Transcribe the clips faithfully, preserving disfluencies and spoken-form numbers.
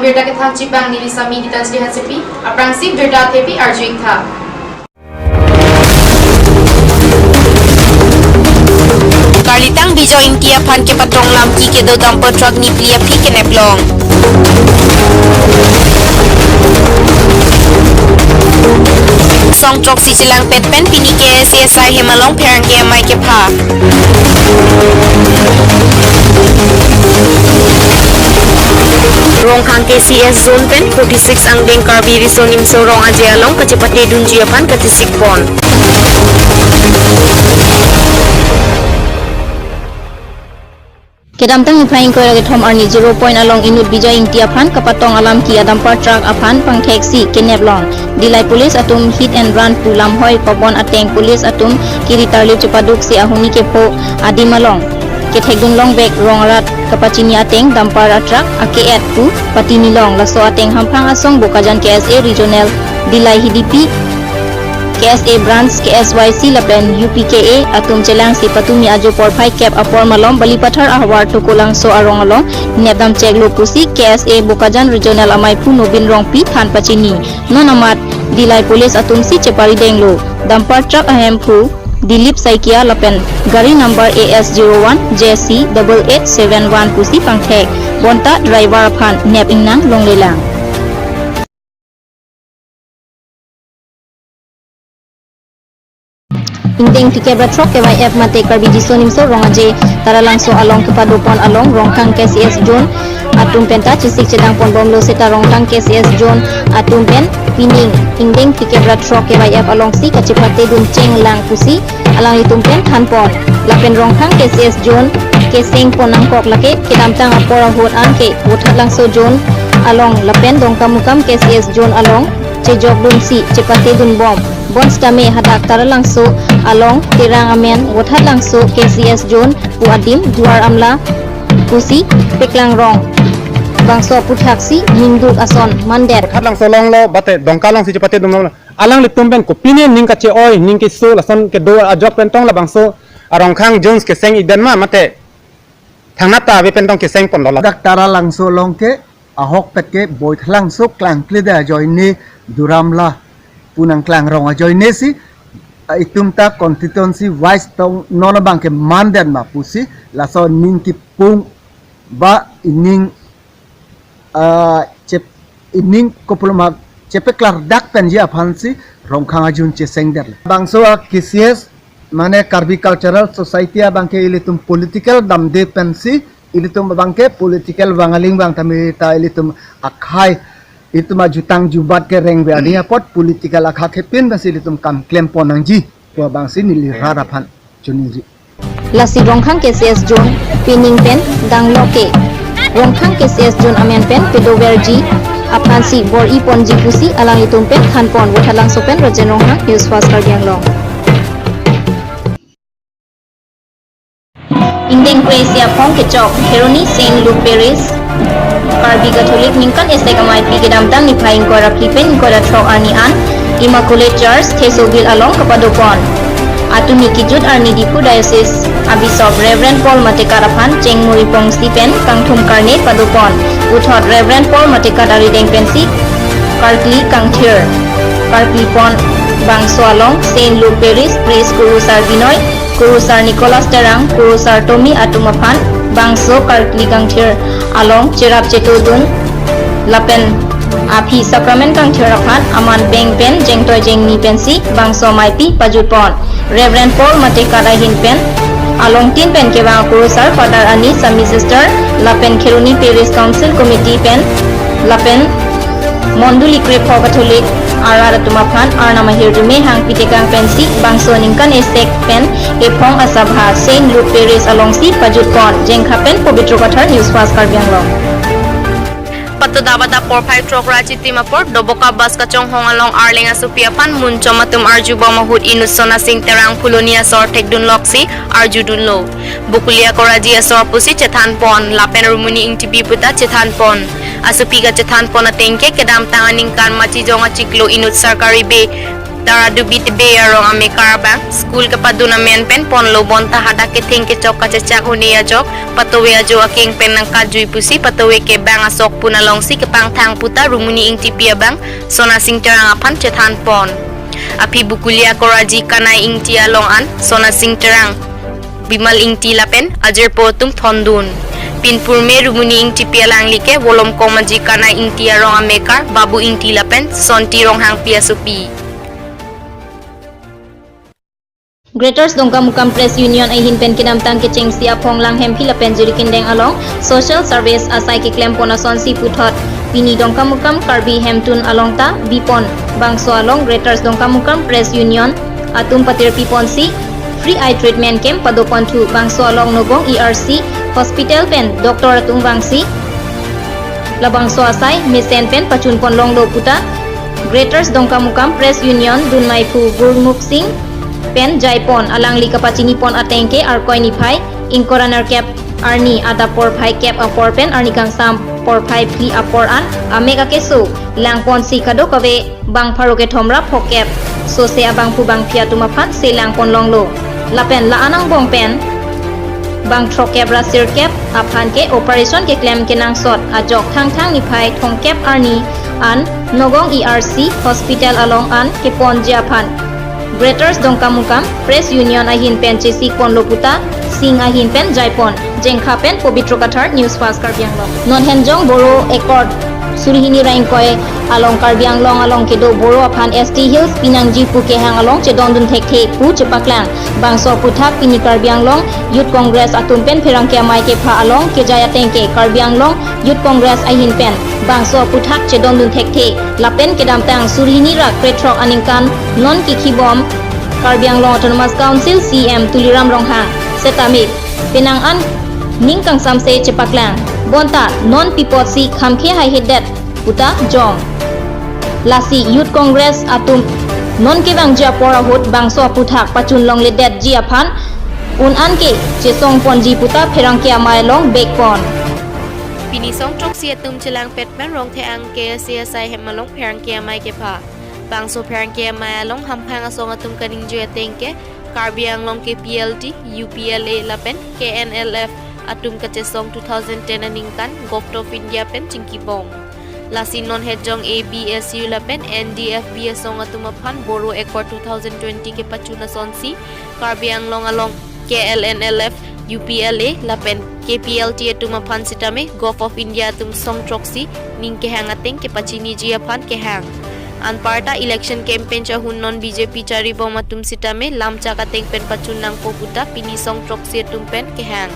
Birta kethan chipang neli Sami Gitanjali Hansepi, aphrangsi birta athepi arju-ik tha. Karlitang Bijoy Ingti aphan kepatong lamki kedo dumper truck nipli aphi kenep long. Song throksi chelangpet pen pini K S A S I hem along pherangke amei kepha. Rongkhang K C S zone pen forty-six angdeng Karbi Riso Nimso Rong Aje along kachepate dunji aphan kachesik pon. Kedamtang niphai ingkoi ra kethom arni zero point along inut Bijoy Ingti aphan kapatong alamki a dumper truck aphan pangtheksi kenep long. Dillai police atum hit and run pu lamhoi pabon ateng police atum kiri tarlip chepaduksi ahuni kepho adim along kethekdun long bek rong arat kapachini ateng dumper a truck ake-et pu patini long. Laso ateng hamphang asong Bokajan K S A Regional, Dillai Hidipi K S A Branch, K S Y C lapen U P K A atum chelangsi patumi ajo porphai kep apor malom Balipathar ahavar Tokolangso arong along nepdam cheklo pusi K S A Bokajan Regional amaiphu Nobin Rongpi than pachini. Non amat Dillai police atumsi cheparidenglo. Dumper truck ahemphu Dilip Saikia lapen gari number A S zero one J C double eight seven one pusi pangthek. Bonta driver aphan nep ingnang longlelang. Ingdeng phlikep ra throk K Y F mate Karbi Riso Nimso Rong Aje Taralangso along kepadopon along Rongkhang K C S zone atum penta chesik chedang ponbomlo seta Rongkhang K C S zone atum pen pining ingdeng phlikep ra throk K Y F alongsi kachepate dun chenglang pusi alanglitum pen thanpon. Lapen Rongkhang K C S zone keseng pon nangkok lake kedamtang apor ahut anke Vothatlangso zone along lapen Dongkamukam K C S zone along chejok dunsi chepate dunbom. Bonsitame hadak Taralangso along Terang amen Vothatlangso K C S zone pu adim Duar Amla pusi peklang rong. Bangso aputhaksi ningduk ason mandet. Vothatlangso along lo bate Dongka alongsi chepate dunbom. Alanglitum pen kopine ning kache-oi, ning keso lason kedo ajok pen tong labangso a Rongkhang zones keseng-ikdet ma mate thangnat ta ave pen tong keseng ponlo la. Dak Taralangso along ke ahokpet ke Vothatlangso klangkledet ajoine Duar Amla pu nangklang rong ajoine si, ah, itum ta constituency wise tong non abang ke mandet ma pusi laso ning kipung ba ining, ah, chep-, ining kopuloma chepeklardak penji aphansi Rongkhang a-zone chesengdet. Bangso a K C S mane Karbi Cultural Society abang ke ilitum political damde pensi ilitum abang ke political vangaling vang tame ta ilitum akhai ilitum ajutang jubat kereng ve aning apot political akhak kepin pensi ilitum kam klem pon nangji pu abangsi neli rat aphan choningri. Lasi Rongkhang K C S zone pining pen danglo ke Rongkhang K C S zone amen pen pedoverji aphansi bor-i ponji pusi alanglitum pen thanpon. Vothatlangso pen Rajen Ronghang, News Fast Karbi Anglong. Ingdeng kre-isi aphong kechok Kheroni Saint Luke Parish Karbi Catholic ningkan esek ameipi kedamtang niphai ingkoi ra phli pen ingkoi ra throk arni an Immaculate Church Thesobil along kapadopon. Atumi kijut arni Diphu Diocese a Bishop Reverend Paul Matekat aphan chengmuri pongsi pen kangthum karne padopon. Puthot Reverend Paul Matekat arideng pensi karkli kangthir karkli pon. Bangso along Saint Luke Parish Priest Kurusar Binoy, Kurusar Nicholas Terang, Kurusar Tommy atum aphan bangso karkli kangthir along cherap chetodun lapen aphi sacrament kangthir aphan aman peng pen jengtoi jengni pensi bangso ameipi pajutpon. Reverend Paul Matekat ahin pen alongtin pen kevang Kurusar Father Anis Sami Sister lapen Kheroni Parish Council Committee pen lapen Mondoli krepho Catholic arat atum aphan Arnam ahirjume hangpi tekang pensi bangso ningkan esek pen ephong asabha Saint Luke Parish alongsi pajutpon. Jengkha pen Pobitro Kathar, News Fast Karbi Anglong. Patodabada porphai throk ra chitim apor Doboka bus kachonghong along Arleng asopi aphan munchom atum arjubom ahut inut Sona Sing Terang Phuloni asor thekdunloksi arjudunlo. Bokulia Koraji asor pusi chethanpon lapen Rumuni Ingtipi puta chethanpon. Asopi kachethanpon ateng ke kedamtang aningkan Machijong achiklo inut Sarkari Be Tara Dubi Tebe arong amekar abang school kepadun amen pen ponlo, bonta hadak ketheng kechok kachechak un-e ajok patowe ajo akeng pen nangkatjui pusi patowe ke bang asok pun alongsi kepangthang puta Rumuni Ingtipi abang Sona Sing Terang aphan chethan pon. Aphi Bukulia Koraji Kanai Ingti along an Sona Sing Terang, Bimal Ingti lapen ajirpo atum thondun. Pinpur me Rumuni Ingtipi alangli ke Volom Komaji Kanai Ingti arong amekar Babu Ingti lapen Sonti Ronghangpi asopi. Greaters Dongkamukam Press Union ahin pen kedamtang kechengsi aphong Langhemphi lapen Jirikindeng along social service asai keklem pon asonsi puthot pini Dongkamukam Karbi Hemtun along ta bipon. Bangso along Greaters Dongkamukam Press Union atum patirpi ponsi free eye treatment camp padopon thu. Bangso along Nogong E R C hospital pen doctor atum vangsi labangso asai mesen pen pachun pon longlo puta Greaters Dongkamukam Press Union dunmaiphu Gurmukh Sing pen jaipon. Alangli kapachini pon ateng ke Arkoi niphai ingkoi ra nerkep arni adap porphai kep apor pen arni kangsam porphai phli apor an amek akeso langponsi kadokave bang pharo kethom ra phokep sose abangphu bangphi atum aphan se langpon longlo. Lapen la-an angbong pen bang throkkep ra sirkep aphan ke operation keklem kenangsot ajok Thangthang niphai thomkep arni an Nogong E R C hospital along an keponji aphan Greaters Dongkamukam Press Union ahin pen chesik ponlo puta Sing ahin pen jaipon. Jengkha pen Pobitro Kathar, News Fast Karbi Anglong. Non henjong Boro Accord suri hini ra ingkoi along Karbi Anglong along kedo Boro aphan S T Hills pinangji pu kehang along chedondun thekthe pu chepaklang. Bangso aphuthak pini Karbi Anglong Youth Congress atum pen pherangke amei kepha along kejai ateng ke Karbi Anglong Youth Congress ahin pen bangso aphuthak chedondun thekthe. Lapen kedamtang suri hini ra krethrok aningkan non kikhibom Karbi Anglong Autonomous Council C E M Tuliram Ronghang setame penang an ning kangsamse chepaklang. Bonta non pi apotsi khamkhe haihedet puta jong. Lasi Youth Congress atum non kevangji apor ahut bangso aphuthak pachun longledetji aphan un an ke chesong ponji puta pherangke amei along bek pon. Pini song throksi atum chelangpet pen Rongthek Ang K S A asai hem along pherangke amei kepha. Bangso pherangke amei along hamphang asong atum kaningjui ateng ke Karbi Anglong K P L T, U P L A lapen K N L F atum kachesong two thousand ten aningkan Govt of India pen chingkibom. Lasi non hetjong A B S U lapen N D F B asong atum aphan Boro Accord two thousand twenty kepachun asonsi Karbi Anglong along K L N L F, U P L A lapen K P L T atum aphan sitame Govt of India atum song throksi ning kehang ateng kepachiniji aphan kehang. Anparta election campaign chahun non B J P charibom atum sitame lamchak ateng pen pachun nangpo puta pini song throksi atum pen kehang.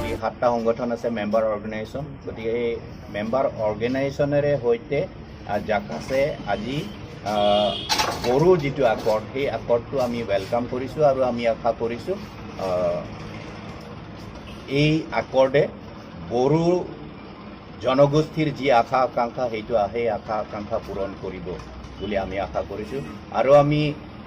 এই সাতটা সংগঠন আছে member organisation. গতিকে এই মেম্বাৰ অৰ্গেনাইজেশ্যনৰে সৈতে, আহ, জাকাছে আজি, আহ, বড়ো যিটো আকৰ্ড, সেই আকৰ্ডটো আমি ৱেলকাম কৰিছোঁ আৰু আমি আশা কৰিছোঁ, আহ, এই আকৰ্ডে বড়ো জনগোষ্ঠীৰ যি আশা আকাংক্ষা, সেইটো, সেই আশা আকাংক্ষা পূৰণ কৰিব বুলি আমি আশা কৰিছোঁ। আৰু আমি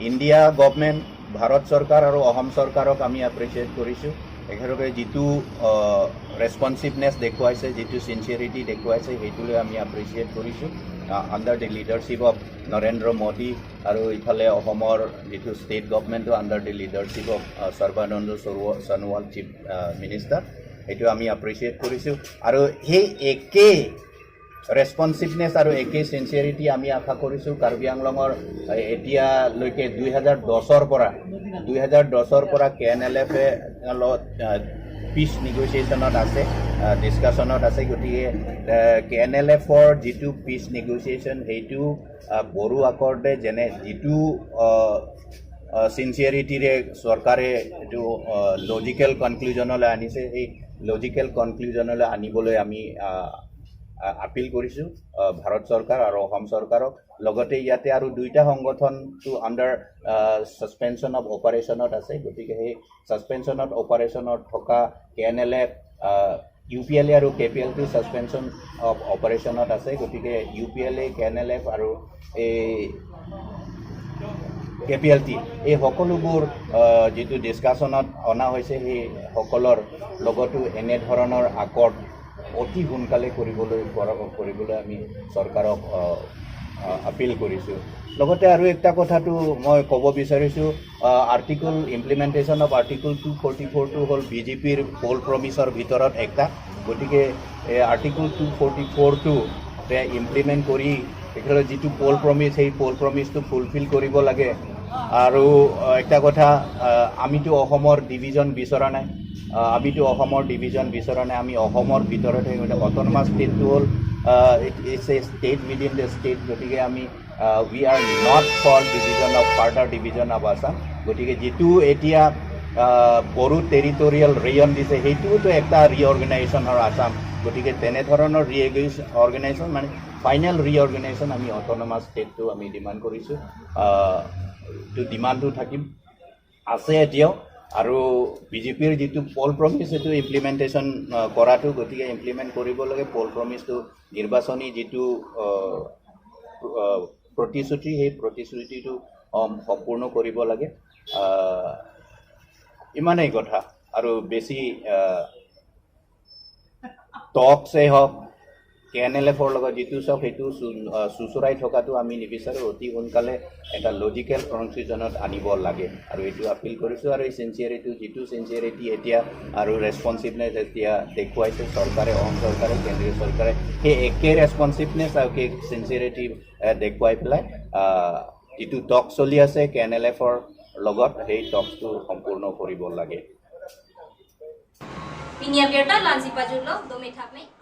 ইণ্ডিয়া গভৰ্ণমেণ্ট, ভাৰত চৰকাৰ আৰু অসম চৰকাৰক আমি এপ্ৰিচিয়েট কৰিছোঁ। তেখেতলোকে যিটো, আহ, ৰেছপনচিভনেছ দেখুৱাইছে, যিটো ছিনচিয়াৰিটি দেখুৱাইছে, সেইটোলৈ আমি এপ্ৰিচিয়েট কৰিছোঁ। আহ, under the leadership of Narendra মোদী আৰু ইফালে অসমৰ যিটো ষ্টেট গভৰ্ণমেণ্টো under the leadership of, আহ, সৰ্বানন্দ সোণোৱাল, চিফ, আহ, মিনিষ্টাৰ, সেইটো আমি এপ্ৰিচিয়েট কৰিছোঁ। আৰু সেই একেই ৰেছপনচিভনেছ আৰু একেই ছিনচিয়াৰিটি আমি আশা কৰিছোঁ কাৰ্বি আংলঙৰ, এ, এতিয়ালৈকে দুই হাজাৰ দহৰ পৰা, দুই হাজাৰ দহৰ পৰা কে এন এল এফে লগত, আহ, পিচ নেগচিয়েশ্যনত আছে, আহ, ডিছকাশ্যনত আছে। গতিকে, আহ, কে এন এল এফৰ যিটো পিচ নেগচিয়েশ্যন, সেইটো, আহ, বড়ো আকৰ্ডে যেনে যিটো, আহ, আহ, ছিনচিয়াৰিটিৰে চৰকাৰে এইটো, আহ, লজিকেল কনক্লুজনলৈ আনিছে, সেই লজিকেল কনক্লুজনলৈ আনিবলৈ আমি, আহ, আ-, আপিল কৰিছোঁ, আহ, ভাৰত চৰকাৰ আৰু অসম চৰকাৰক। লগতে ইয়াতে আৰু দুইটা সংগঠনটো আণ্ডাৰ, আহ, ছাছপেনশ্যন অফ অপাৰেশ্যনত আছে। গতিকে সেই ছাছপেনশ্যন অফ অপাৰেশ্যনত থকা কে এন এল এফ, আহ, ইউ পি এল এ আৰু K P L to suspension of অপাৰেশ্যনত আছে। গতিকে ইউ পি এল এ, কে এন এল এফ আৰু এই কে পি এল টি, এই সকলোবোৰ, আহ, যিটো ডিছকাশ্যনত অনা হৈছে, সেই সকলৰ লগতো এনেধৰণৰ আকৰ্ড অতি সোনকালে কৰিবলৈ, কৰা-, কৰিবলৈ আমি চৰকাৰক, আহ, আহ, আপিল কৰিছো। লগতে আৰু একটা কথাটো মই ক'ব বিচাৰিছো, আহ, article, implementation of article two forty ফ'ৰটো হ'ল বিজেপিৰ পল প্ৰমিছৰ ভিতৰত একটা। গতিকে এই আৰ্টিকল টু ফৰ্টি ফ'ৰটো তে ইমপ্লিমেণ্ট কৰি তেখেতৰ যিটো পল প্ৰমিছ, সেই পল প্ৰমিছটো ফুলফিল কৰিব লাগে। আৰু, আহ, একটা কথা, আহ, আমিতো অসমৰ ডিভিজন বিচৰা নাই। আহ, আমিতো অসমৰ ডিভিজন বিচৰা নাই। আমি অসমৰ ভিতৰতে, মানে, অট'নমাছ ষ্টেটটো হ'ল, আহ, it is a state within the state। গতিকে আমি, আহ, we are not for division of, further division of Assam। গতিকে যিটো এতিয়া, আহ, বড়ো টেৰিটৰিয়েল ৰেয়ন দিছে, সেইটোতো একটা ৰিঅৰ্গেনাইজেশ্যন হয় আছাম। গতিকে তেনেধৰণৰ ৰিঅৰ্গেনাইজেশ্যন, মানে, ফাইনেল ৰিঅৰ্গেনাইজেশ্যন আমি অট'নমাছ ষ্টেটটো আমি ডিমাণ্ড কৰিছো। আহ, এইটো ডিমাণ্ডটো থাকিম, আছে এতিয়াও। আৰু বিজেপিৰ যিটো পল প্ৰমিছ, সেইটো ইমপ্লিমেণ্টেশ্যন, আহ, কৰাটো, গতিকে ইমপ্লিমেণ্ট কৰিব লাগে। পল প্ৰমিছটো, নিৰ্বাচনী যিটো, আহ, প্ৰ-, আহ, প্ৰতিশ্ৰুতি, সেই প্ৰতিশ্ৰুতিটো, উম, সম্পূৰ্ণ কৰিব লাগে। আহ, ইমানেই কথা। আৰু বেছি, আহ, টকছে হওক, কে এন এল এফৰ লগত যিটো চাওক, সেইটো চু-, আহ, চুচৰাই থকাটো আমি নিবিচাৰোঁ। অতি সোনকালে এটা লজিকেল কনক্লুজনত আনিব লাগে। আৰু এইটো আপিল কৰিছোঁ। আৰু এই চিনচিয়াৰিটি, যিটো চিনচিয়াৰিটি এতিয়া আৰু ৰেছপনচিভনেছ এতিয়া দেখুৱাইছে চৰকাৰে, অসম চৰকাৰে, কেন্দ্ৰীয় চৰকাৰে, সেই একে ৰেছপনচিভনেছ আৰু একে চিনচিয়াৰিটি, আহ, দেখুৱাই পেলাই, আহ, যিটো টক চলি আছে কে এন এল এফৰ লগত, সেই টকটো সম্পূৰ্ণ কৰিব লাগে। Pini abirta la-ansi pajutlo, dome thakme.